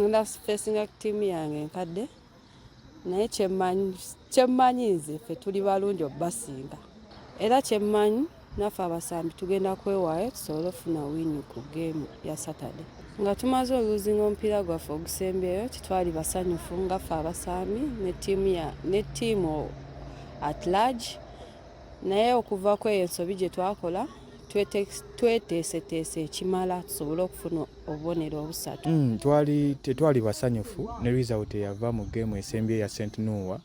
Nda facinga ttiimu yange enkadde, naye kyemmanyi nze ffe tuli balungi obbasinga, era kyemmanyi naffe abasambi tugenda kwewaayo tusobole okufuna win ku game ya Saturday. Nga tumaze oluzinga omupiira gwaffe ogusembyeyo, tetwali basanyufu nga ffe abasambi ne ttiimu at large, naye okuva ku eyo ensobi gye twakola, tweteeseteese ekimala tusobole okufuna obubonero obusatu. Twali tetwali basanyufu ne result eyava mu game esembye ya St Noa,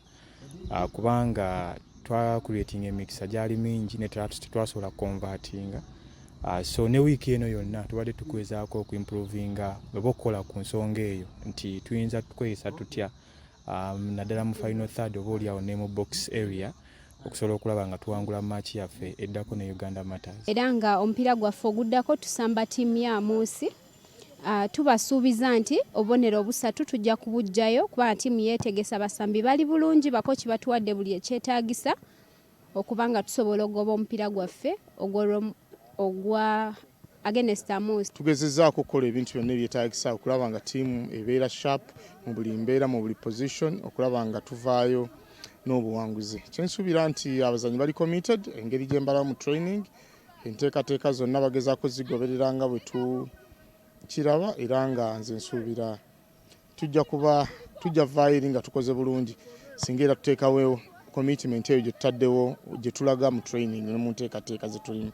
kubanga twacreatinga emikisa gyali mingi ne tetwasobola kuconvertinga. So ne wiiki eno yonna tubadde tukwezaako okuimprovinga oba okukola ku nsonga eyo nti tuyinza kweyisa tutya, naddala mu final third oba oliawo ne mu box area, okusobola okulaba nga tuwangula match yaffe eddako ne Uganda Martyrs. Era nga omupiira gwaffe oguddako tusamba ttiimu ya Amuusi. Tubasuubiza nti obubonero obusatu tujja kubuggyayo, kubanga ttiimu yeetegesa, abasambi bali bulungi, bakoki batuwadde buli ekyetaagisa okuba nga tusobola okugoba omupiira gwaffe ogwa against Amuusi. Tugezezzaako okukola ebintu byonna ebyetaagisa okulaba nga ttiimu ebeera sharp mu buli mbeera, mu buli position, okulaba nga tuvaayo n'obuwanguzi. Kyensuubira nti abazanyi bali committed, engeri gye mbala mu training, enteekateeka zonna bagezaako zigoberera nga bwe tukiraba, era nga nze nsuubira tujja kuba tujja vaayo eri nga tukoze bulungi singa era tuteekawo commitment eyo gye tutaddewo, gye tulaga mu training ne mu nteekateeka ze tulimu.